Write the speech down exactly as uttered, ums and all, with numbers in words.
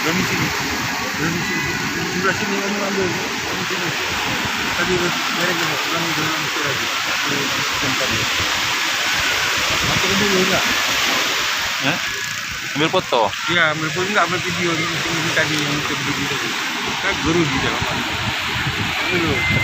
Kami sini. Kami sini. Sebelah sini kami ambil. Kami sini. Tadi mereka bilang dia orang mesti lagi. Di tempat dia. Apa dia enggak? Hah? Ambil foto? Ya, ambil foto enggak, ambil video ni, ini tadi yang kita berdiri tadi. Kan guru di dalam. Dulu. Nanti